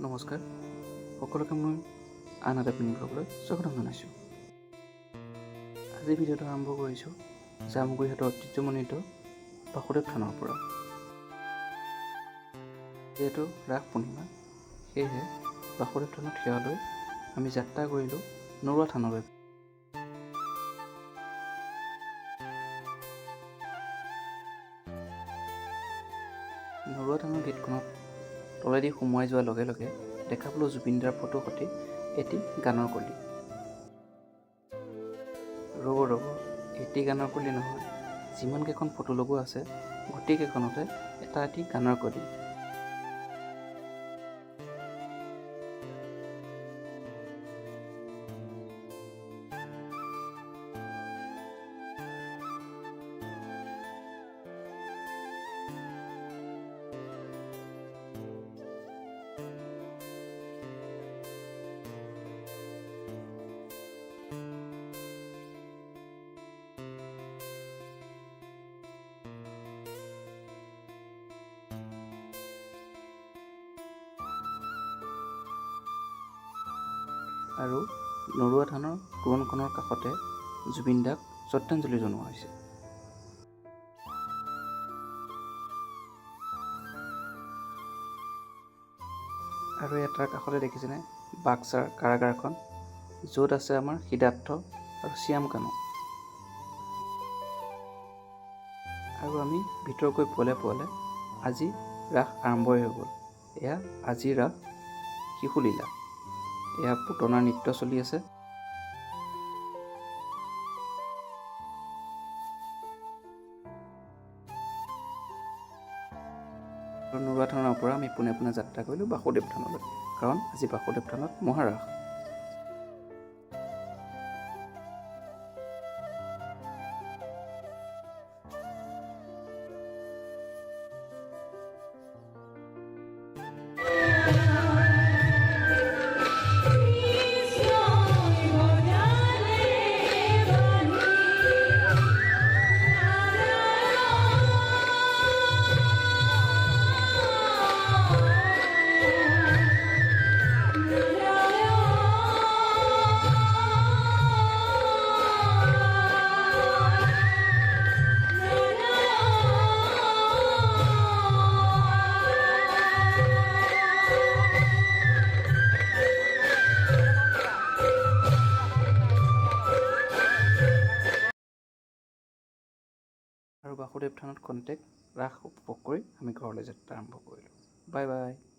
নমস্কাৰ সকলোকে, মই আন এটা মিনি ব্লগলৈ স্বাগতম জনাইছোঁ। আজি ভিডিঅ'টো আৰম্ভ কৰিছোঁ জামুগুৰিহাটৰ ঐতিহ্যমণ্ডিত বাসুদেৱ থানৰ পৰা। যিহেতু ৰাস পূৰ্ণিমা, সেয়েহে বাসুদেৱ থানত সেৱা লৈ আমি যাত্ৰা কৰিলোঁ নৰোৱা থানলৈ। নৰোৱা থানৰ গেটখনত তলেদি সোমোৱাই যোৱাৰ লগে লগে দেখা পালোঁ জুবিনদাৰ ফটো সৈতে এটি গানৰ কলি। ৰ'ব ৰ'ব, এটি গানৰ কলি নহয়, যিমানকেইখন ফটো লগোৱা আছে গোটেইকেইখনতে এটা এটি গানৰ কলি। আৰু নৰোৱা থানৰ তোৰণখনৰ কাষতে জুবিন দাক শ্ৰদ্ধাঞ্জলি জনোৱা হৈছে। আৰু ইয়াৰ কাষতে দেখিছেনে বাক্সাৰ কাৰাগাৰখন, য'ত আছে আমাৰ সিদ্ধাৰ্থ আৰু শ্যাম কানু। আৰু আমি ভিতৰ গৈ পোৱালে পোৱালে আজি ৰাস আৰম্ভই হৈ গ'ল। এয়া আজিৰ ৰাস শিশুলীলা। এয়া পুতনাৰ নৃত্য চলি আছে। নৰোৱা থানৰ পৰা আমি পোনে পোনে যাত্ৰা কৰিলোঁ বাসুদেৱ থানলৈ, কাৰণ আজি বাসুদেৱ থানত মহাৰাস। কৃষ্ণই বজালে বাঁহী, নাৰায়ণ। আৰু বাসুদেৱ থানত খন্তেক ৰাস উপভোগ কৰি আমি ঘৰলৈ যাত্ৰা আৰম্ভ কৰিলোঁ। Bye bye.